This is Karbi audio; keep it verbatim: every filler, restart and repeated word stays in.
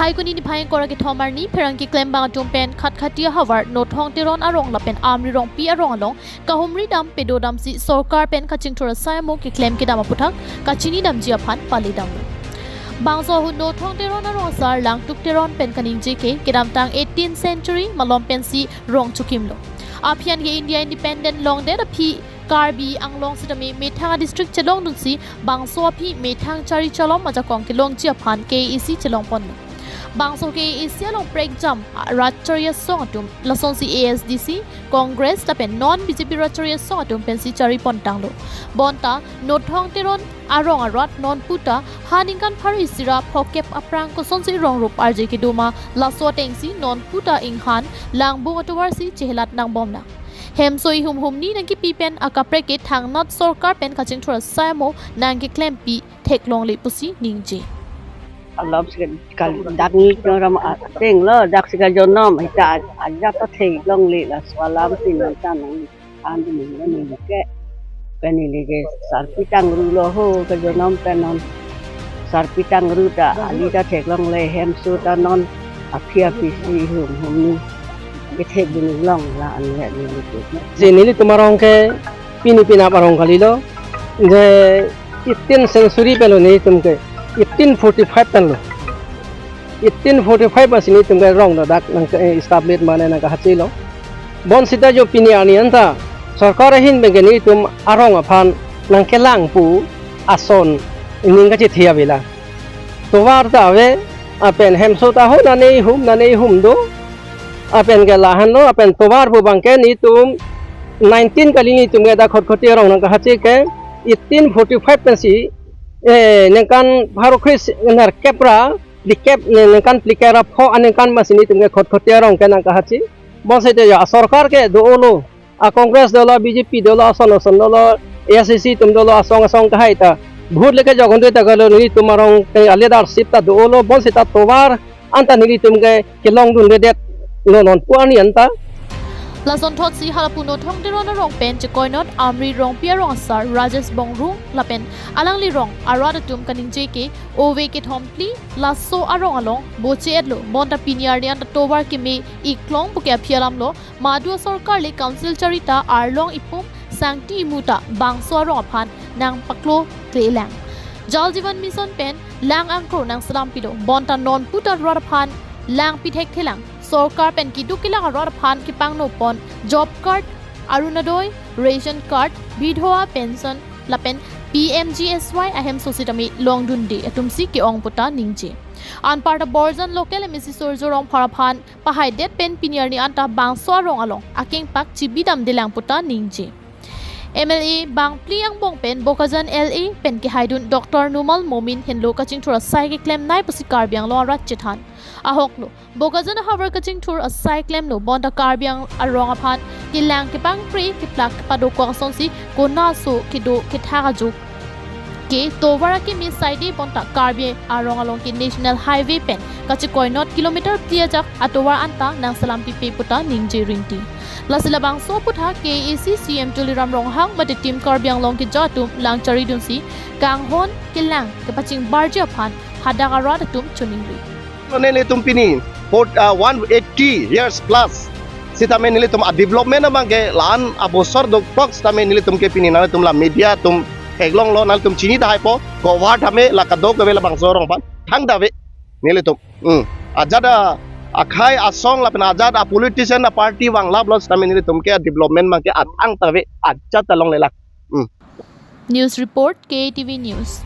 Saikuni niphai ingkoi ra kethom arni pherangke klembang atum pen Khatkhati ahavar Nothong Teron arong lapen Amri Rongpi arong along kahumri dam pedo damsi sorkar pen kachingthur asai amo keklem kedam aputhak kachini damji aphan pale damlo. Bangso ahut Nothong Teron arong asar Langtuk Teron pen kaningje ke kedamtang eighteenth century malom pensi rong chokimlo. Aphi an ke India independent longdet aphi Karbi Anglong sitame methang a-district chelongdunsi bangso aphi methang chari chalom ajakong kelongji aphan K A A C chelongponlo. Bangso K A A C along prekjam rat chari asong atum lasonsi A S D C, Congress lapen non B J P rat chari asong atum pensi charipontanglo. Bonta Nothong Teron arong arat nonputa ha ningkan pharo isi ra phokep aphrang kosonsi rong rup arje kedo ma laso atengsi nonputa inghan langbung atovarsi chehelat nangbomnang. Hemso ihum humni nangkipi pen akaprek ke thangnat sorkar pen kachingthur asai amo nangkeklempi theklongle pusi ningje. Alam si kali dak ni ram ateng lo, dak si kajonom hita ajat ta theklongle, laso alam si nang ta nang an ni ni ke. Pen neli ke sarpi tangrulo ho, kajonom pen non sarpi tangru ta ali ta theklongle, hemso ta non aphi aphi si hum humni kethekdun longle an le neli ke. Si nelitum arong ke pini penap arong kalilo. Je eighteenth century penlo nelitum ke, eighteen forty-five penlo. Eighteen forty-five pensi nelitum ke rong ladak nang ke, eh, establish mane nangkahachilo. Bonsita jo pini arni anta sorkar ahin pen ke nelitum arong aphan nangkelang pu ason ning kachethe avela. Tovar ta ave, lapen hemso ta ho nane ihum, nane ihum do. Lapen ke lahenlo, lapen tovar pu abang ke nelitum nineteen kali nelitum ke dak Khatkhati arong nangkahachi ke eighteen forty-five pensi, eh, ningkan pharo kre-isi nerkep ra phlikep, ne-, ningkan phlikep ra pho aningkan pensi nelitum ke Khatkhati arong ke nangkahachi. Bonsita jo asorkar ke dolo, a-Congress dolo, B J P dolo, ason ason dolo, A I C C atum dolo, asong asong kahai ta vote le kejok un-e ta kalo, nelitum arong ke a-leadership ta dolo, bonsita tovar anta nelitum ke kelongdundedet non non pu arni anta. Lasonthotsi halapu Nothong Teron arong pen chekoinot Amri Rongpi arong asar Rajesh Bongrung lapen alangli rong arat atum kaningje ke ove kethom phli laso arong along boche-etlo, bonta pini arni anta tovar keme iklong puke aphi alamlo. Madu asorkar le council chari ta arlong ipum sangti imu ta bangso arong aphan nangpaklo klelang. Jal Jeevan Mission pen lang angkro nangselam pido, bonta nonputa rat aphan lang pithekthe lang. Sorkar pen keduk kelak arat aphan kepangno pon job card, Orunodoi, ration card, bidhoa pension lapen P M G S Y ahemso sitame longdunde atumsi ke-ong puta ningje. Anparta Borjan local M A C Surjo Rongphar aphan pahaidet pen pini arni anta bangso arong along akengpak chibidamdelang puta ningje. M L A bangphli angbong pen Bokajan L A pen kehaidun Doctor Numal Momin henlo kachingthur asai keklemnei pusi Karbi Anglong arat chethan. Ahoklo, Bokajan ahavar kachingthur asai klemlo, bonta Karbi Ang- arong aphan kelang kepangkre keplak kepadokok asonsi konaso kedo kethak ajuk ke tovar akeme saide bonta Karbi arong along ke National Highway pen kachekoinot kilometer phli ajak atovar anta nangselam pipe puta ningje ringti. Lasi labangso aputhak K A A C C M Tuliram Ronghang mate Team Karbi Anglong keja atum lang charidunsi kanghon kelang kepachingbarji aphan hadak arat atum choningri. Nelitum pini, for, uh, one eighty years plus sitame nelitum a-development abang ke la-an abosor dokok sitame nelitum ke pini nangtum la media atum theklonglo, nangtum chini tahai po, cover tame la kadokave labangso arong aphan thangta ave nelitum. Hmm. Ajat a-, akhai asong lapen ajat a-politician a-party vanglaplo sitame nelitum ke a-development abang ke athangta ave, ajat ta longlelak. Hmm. News report, K A T V News.